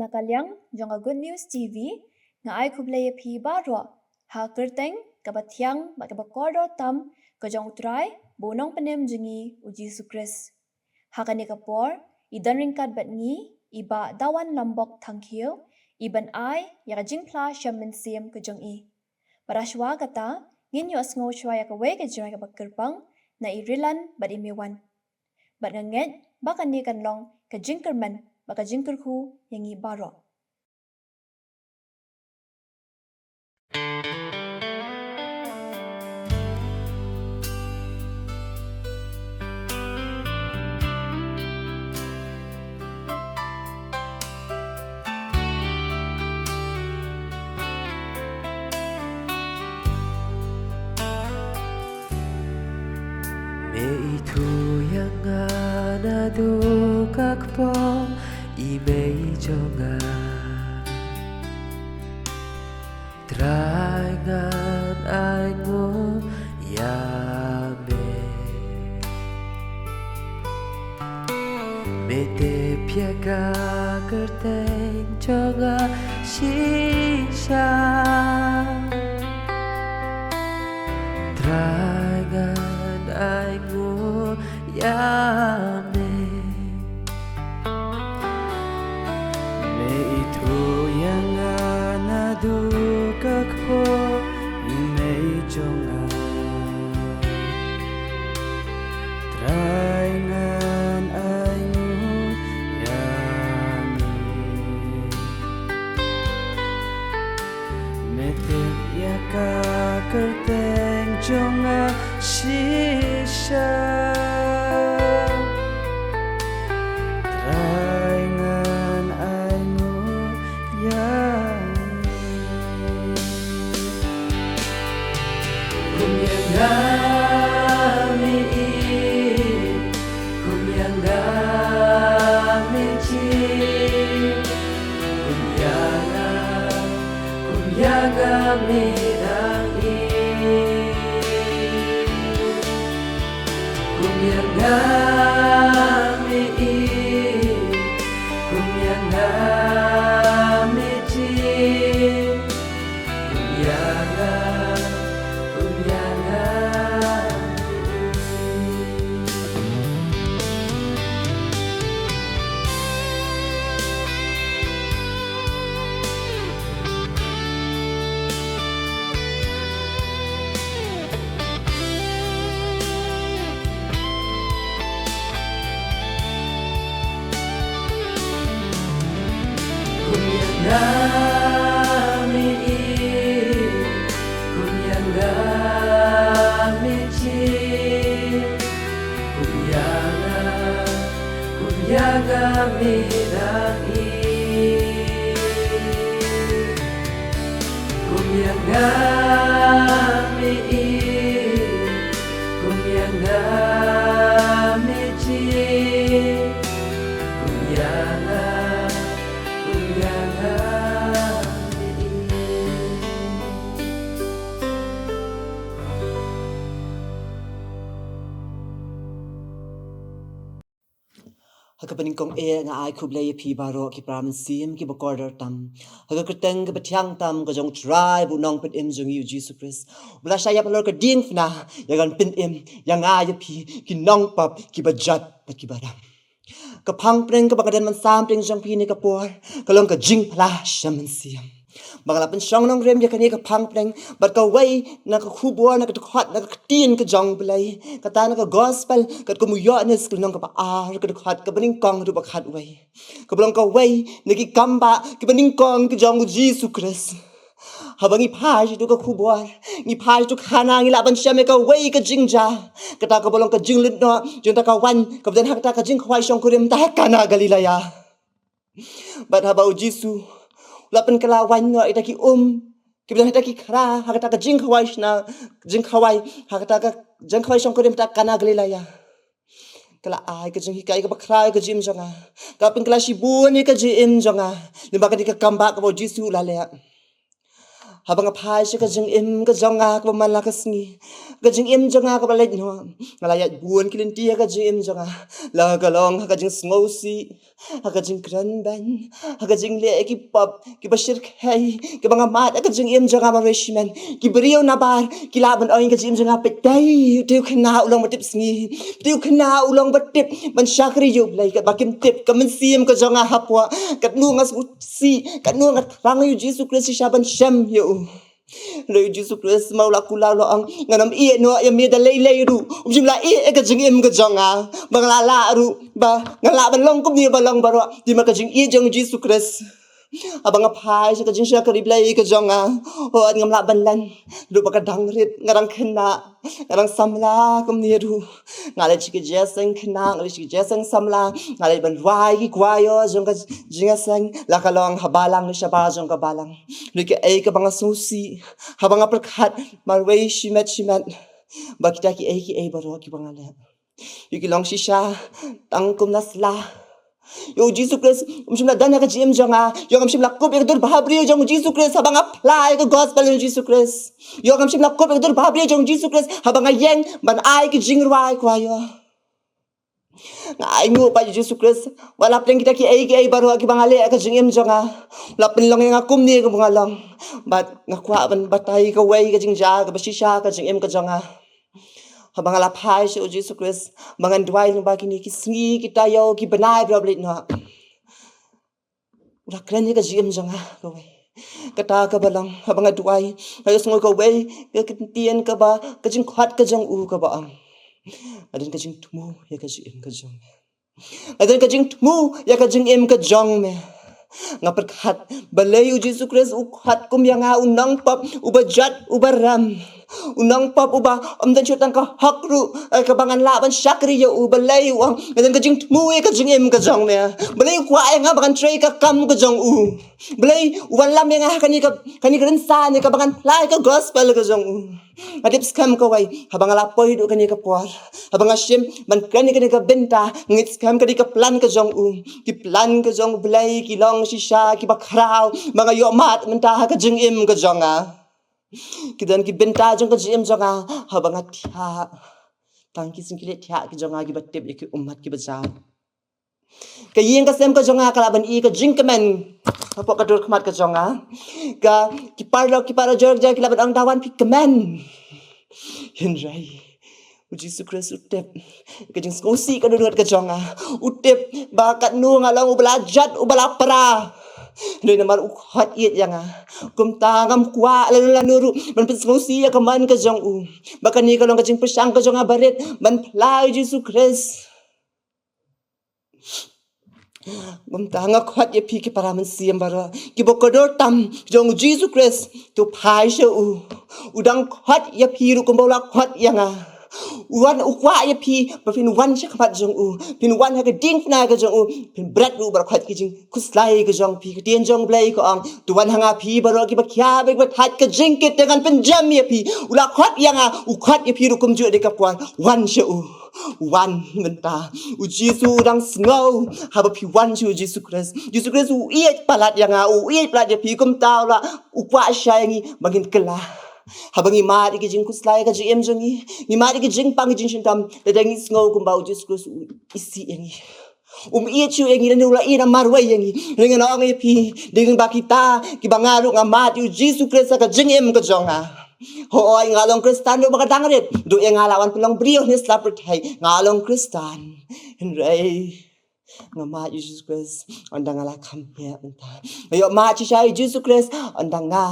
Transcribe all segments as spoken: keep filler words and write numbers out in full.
Na ka liang jong ka Good News T V, nga ai khublei ïa phi baroh ha ka kyrteng kaba thiang bad kaba kordor tam ka jong U Trai bad U Nongpynim jong ngi U Jisu Khrist. Ha kane ka por, i don ryngkat bad ngi i Bah Dawan Lambok Thangkhiew, i ban ai ïa ka jingphla sha mynsiem ka jong i. Bad ha shuwa kata, ngin ïohsngew shuwa ïa kawei ka jingrwai kaba kyrpang na i Rilan bad i Mewan. Bad nga ngeit ba kane kan long ka jingkyrmen bad ka jingkyrkhu ïa ngi baroh. Me ithuh ïa nga naduh ka kpoh, i mei jong nga. Trai ngan ainguh ïa me. Me tip ïa ka kyrteng jong nga shisha. Trai ngan ainguh ïa me. Me ithuh ïa nga naduh ka kpoh, i mei jong nga. Trai ngan ainguh ïa me. Me tip ïa ka kyrteng jong nga shisha. Trai ngan ainguh ïa me. Kum ïa nga me ïeit, kum ïa nga me jied, kum ïa nga, kum ïa nga me dang ïeit. Kum ïa nga me ïeit, kum ïa nga me jied, kum ïa nga, kum ïa nga me ïeit. Kum ïa nga me ïeit, kum ïa nga me jied, kum ïa nga, kum ïa nga me dang ïeit. Kum ïa nga me ïeit, kum ïa nga me jied, kum ïa nga, kum ïa nga me ïeit. Ha kaba nyngkong eh nga ai khublei ïa phi baroh ki para mynsiem kiba kordor tam ha ka kyrteng kaba thiang tam ka jong U Trai bad U Nongpynim jong ngi U Jisu Khrist, uba la shah ïap halor ka diengphna ïa ka ban pynim ïa nga ïa phi ki nongpop kiba jot bad kiba ram. Ka phang pdeng kaba nga don ban sam pdeng jong phi ha kane ka por ka long ka jingphla sha mynsiem. Ba nga la pynshong nongrim ïa kane ka phang pdeng bad kawei na ka khubor, na ka dkhot, na ka ktien ka jong U Blei, kata na ka gospel katkum u Ïoannis ka lynnong kaba ar, ka dkhot kaba nyngkong haduh ba khatwei, kaba long kawei na ki kambah kiba nyngkong ki jong U Jisu Khrist. Haba ngi phai sha katu ka khubor, ngi phai sha katu ka khana, ngi lah ban shem ïa kawei ka jingjia, kata kaba long ka jingleit noh jong kata ka waiñ kaba don ha kata ka jingkhawai shongkurim ha Kana Galilea. Bad haba U Jisu u la pynkylla waiñ noh ïa kita ki um kiba don ha kita ki khra ha kata ka jingkhawai shna, jingkhawai, ha kata ka jingkhawai shongkurim ha Kana Galilea, ka la ai ka jinghikai kaba khraw ïa ka jingim jong nga, ka pynkylla shibun ïa ka jingim jong nga lyngba kane ka kambah kaba U Jisu u la leh. Haba nga phai sha ka jingim ka jong nga kaba man la ka sngi, ka jingim jong nga kaba leit noh, nga la ïaid bun ki lynti ha ka jingim jong nga. La ka long ha ka jingsngewsih, ha ka jingkren beiñ, ha ka jingleh ki pop kiba shyrkhei, kiba nga mad ha ka jingim jong nga marwei shimet. Ki briew nabar ki lah ban ong ïa ka jingim jong nga, peit, dei, dei u khynnah u long ba tip sngi, dei u khynnah u long ba tip ban shakri ïa U Blei, katba kim tip ka mynsiem ka jong nga hapoh, katno nga sngewsih, katno nga thrang ïa U Jisu Khrist shisha ban shem ïa u. Hynrei U Jisu Khrist ma u la kular, u la ong, ngan ym ïeh noh ïa me da lei lei ruh. Um shym la ïeh ïa ka jingim ka jong nga, ba nga la lah ruh, ba nga lah ban long kumne ba long baroh, dei namar ka jingïeit jong U Jisu Khrist. Haba nga phai sha ka jingshakri Blei ka jong nga, hooid, ngam lah ban len ruh ba ka dang rit, nga dang khynnah, nga dang samla kumne ruh. Nga leit sha ki jingïaseng khynnah, nga leit sha ki jingïaseng samla, nga leit ban rwai ki kwai jong ka jingïaseng, la ka long ha balang ne shabar jong ka balang. Hynrei kaei kaba nga sngewsih, haba nga pyrkhat marwei shimet shimet, ba kita kiei kiei baroh kiba nga leh, ïoh ki long shisha tang kum la sla. Ïoh U Jisu Khrist um shym la don ha ka jingim jong nga. Ïoh ngam shym la kup ïa ka dur bhabriew jong U Jisu Khrist haba nga phla ïa ka gospel jong U Jisu Khrist. Ïoh ngam shym la kup ïa ka dur bhabriew jong U Jisu Khrist haba nga ïeng ban ai ki jingrwai kwai. Nga ainguh pat ïa U Jisu Khrist, wat la pdeng kita kiei kiei baroh kiba nga leh ha ka jingim jong nga, la pynlong ïa nga kumne kumba nga long. Bad nga kwah ban batai kawei ka jingjia kaba shisha ha ka jingim ka jong nga. Haba nga la phai sha U Jisu Khrist, ba ngan duwai lyngba kine ki sngi, ki taïew, ki bnai baroh ba leit noh, u la kren ïa ka jingim jong nga kawei. Kata kaba long, haba nga duwai, nga ïohsngew kawei ka ktien kaba, ka jingkhot ka jong u kaba ong, nga don ka jingthmu ïa ka jingim ka jong me. Nga don ka jingthmu ïa ka jingim ka jong me. Nga pyrkhat, balei U Jisu Khrist u khot kum ïa nga, u nongpop uba jot uba rem, u nongpop uba ym don shuh tang ka hok ruh, eh, kaba ngan lah ban shakri ïa u. Balei u ong, nga don ka jingthmu ïa ka jingim ka jong me? Balei u kwah ïa nga ba ngan trei ka kam ka jong u? Balei u wanlam ïa nga ha kane ka, kane ka rynsan ïa kaba ngan phla ïa ka gospel ka jong u? Nga tip skhem kawei, haba nga la poi haduh kane ka por, haba nga shim ban kren ïa kane ka bynta, nga ngeit skhem ka dei ka plan ka jong u. Ki plan ka jong U Blei ki long shisha kiba khraw, ba nga ïoh mad mynta ha ka jingim ka jong nga. Ki don ki bynta jong ka jingim jong nga, haba nga thiah, tang ki sngewleh thiah ki jong nga kiba tip ïa ki ummat kiba jaw. Ka ïing ka sem ka jong nga ka lah ban ïoh ka jingkmen hapoh ka dur khmat ka jong nga. Ka, ki paralok ki parajor ki lah ban ong, da wan phi kmen. Hynrei U Jisu Khrist u tip ka jingsngewsih ka dohnud ka jong nga. U tip ba katno nga long uba la jot uba la pra. Hynrei namar u khot ïeit ïa nga, kumta ngam kwah lano lano ruh ban pynsngewsih ïa ka mon ka jong u. Ba kane ka long ka jingpyrshang ka jong nga barit ban phla ïa U Jisu Khrist. Kumta nga khot ïa phi ki para mynsiem baroh, kiba kordor tam jong U Jisu Khrist, to phai sha u. U dang khot ïa phi ruh kumba u la khot ïa nga. U wan, u kwah ïa phi ba phin wan sha khmat jong u, phin wan ha ka diengphna ka jong u, phin bret ruh baroh khoit ki jingkhuslai ka jong phi. Ka ktien jong U Blei ka ong, to wan ha nga phi baroh kiba khia bad kiba thait ka jingkit, te ngan pynjem ïa phi. U la khot ïa nga, u khot ïa phi ruh kumjuh da ka por. Wan sha u. Wan mynta. U Jisu u dang sngew haba phi wan sha U Jisu Khrist. Jisu Khrist u ïeit palat ïa nga, u ïeit palat ïa phi, kumta u la, u kwah shai ïa ngi ba ngin kylla. Haba ngi mad ïa ki jingkhuslai ka jingim jong ngi, ngi mad ïa ki jingpang ki jingshitom, lada ngi sngew kumba U Jisu Khrist u isih ïa ngi, um ïeit shuh ïa ngi, lane u la ïeit marwei ïa ngi. Hynrei ngan ong ïa phi, dei lyngba kita kiba nga ruh nga mad ïa U Jisu Khrist ha ka jingim ka jong nga. Hooid, nga long Khristan ruh ba ka dang rit. Duh ïa nga la wan pynlong briew ne sla pyrthei, nga long Khristan. Hynrei nga mad ïa U Jisu Khrist ynda nga la kham heh mynta. Nga ïoh mad shisha ïa U Jisu Khrist ynda nga,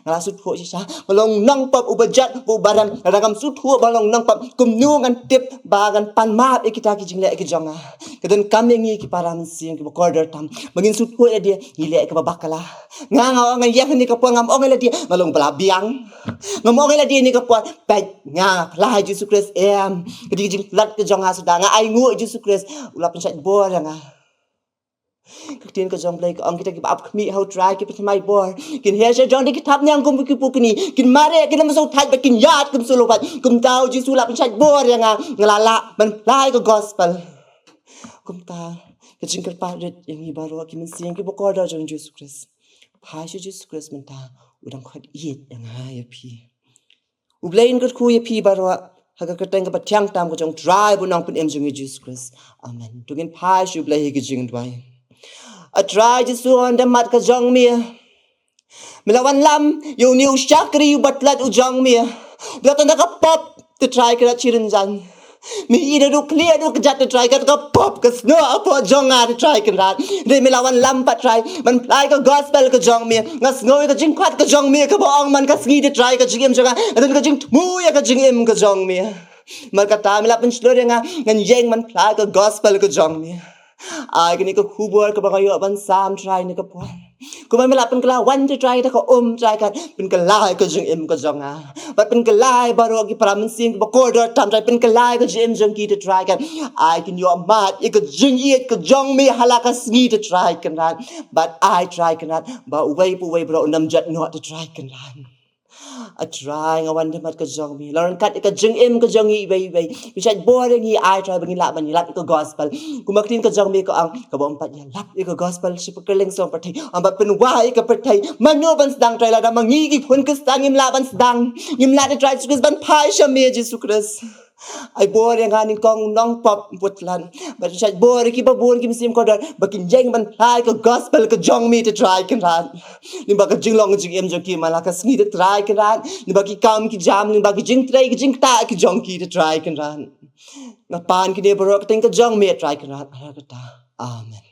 nga la sngewthuh shisha nga long nongpop uba jot uba rem. Lada ngam sngewthuh ba long nongpop, kumno ngan tip ba ngan pan map ïa kita ki jingleh ki jong nga? Ka donkam ïa ngi ki para mynsiem kiba kordor tam ba ngin sngewthuh ïa lade ngi leh kaba bakla. Nga, nga ong, nga ïeng ha kane ka por, ngam ong ïa lade nga long ba la biang. Ngam ong ïa lade ha kane ka por, peit, nga, nga phla ïa U Jisu Khrist, em. Ka dei ka jingtlot ka jong nga suda, nga ainguh ïa U Jisu Khrist, u la pynshait bor ïa nga. Ka ktien ka jong U Blei ka ong, kita kiba ap khmih ha U Trai ki pynthymmai bor, kin her sha jong da ki thapniang kum ki pukni, kin mareh, kin ym sngewthait bad kin ïaid kum sngewlyngngoh. Kumta U Jisu u la pynshait bor ïa nga, nga la lah ban phla ïa ka gospel. Kumta ka jingkyrpad rit ïa ngi baroh ki mynsiem kiba kordor jong U Jisu Khrist. Phai sha U Jisu Khrist mynta, u dang khot ïeit ïa nga ïa phi. U Blei un kyrkhu ïa phi baroh ha ka kyrteng kaba thiang tam ka jong u Trai bad u Nongpynim jong ngi Jisu Khrist. Amen. To ngin phai sha u Blei ha ka jingduwai. A Trai Jisu, wan da mat ka jong mi. Mi la wanlam ïa une u shakri u batlot u jong mi. Ba tang da ka pop, te Trai Kynrad, shi ryngkat. Mi i da u khlieh da u kjat, te Trai Kynrad, ka pop ka snoh hapoh jong nga, te Trai Kynrad. Te mi la wanlam pat Trai ban phla ïa ka gospel ka jong mi. Nga sngew ïa ka jingkhot ka jong mi kaba ong man ka sngi, te Trai, ka jingim jong nga ka don ka jingthmu ïa ka jingim ka jong mi. Namar kata mi la pynshlur ïa nga, ngan ïeng ban phla ïa ka gospel ka jong mi. Ai kane ka khubor kaba nga ïoh ban sam Trai ne ka por. Kumba mi la pynkylla wan, te Trai, da ka um, Trai Kynrad, pynkylla ïa ka jingim ka jong nga. Bad pynkylla ïa baroh ki para mynsiem kiba kordor tam Trai, pynkylla ïa ka jingim jong ki, te Trai Kynrad. Ai kin ïoh mad ïa ka jingïeit ka jong mi ha la ka sngi, te Trai Kynrad. Bad ai Trai Kynrad ba uwei pa uwei baroh un ym jot noh, te Trai Kynrad. A Trai, nga wan da mat ka jong mi. Long ryngkat ïa ka jingim ka jong ngi iwei iwei. Pynshait bor ïa ngi, ai Trai, ba ngin lah ban ïalap ïa ka gospel. Kumba ka ktien ka jong mi ka ong, kaba ym pat ïalap ïa ka gospel sha kylleng sawdong pyrthei, ym pat pynwai ïa ka pyrthei. Mano ban sdang Trai, lada ma ngi ki khun ki khynnah ngim lah ban sdang, ngim lah, te Trai Jisu Khrist, ban phai sha me Jisu Khrist. Ai bor ïa nga nyngkong nongpop batlot. Bad shait bor ïa kiba bun ki mynsiem kordor ba kin ïeng ban phla ïa ka gospel ka jong mi, te Trai Kynrad. Lyngba ka jinglong jingim jong ki man la ka sngi, te Trai Kynrad. Lyngba ki kam ki jam, lyngba ki jingtrei ki jingktah ki jong ki, te Trai Kynrad. Nga pan kine baroh ha ka kyrteng ka jong me, Trai Kynrad. Ha kata. Amen.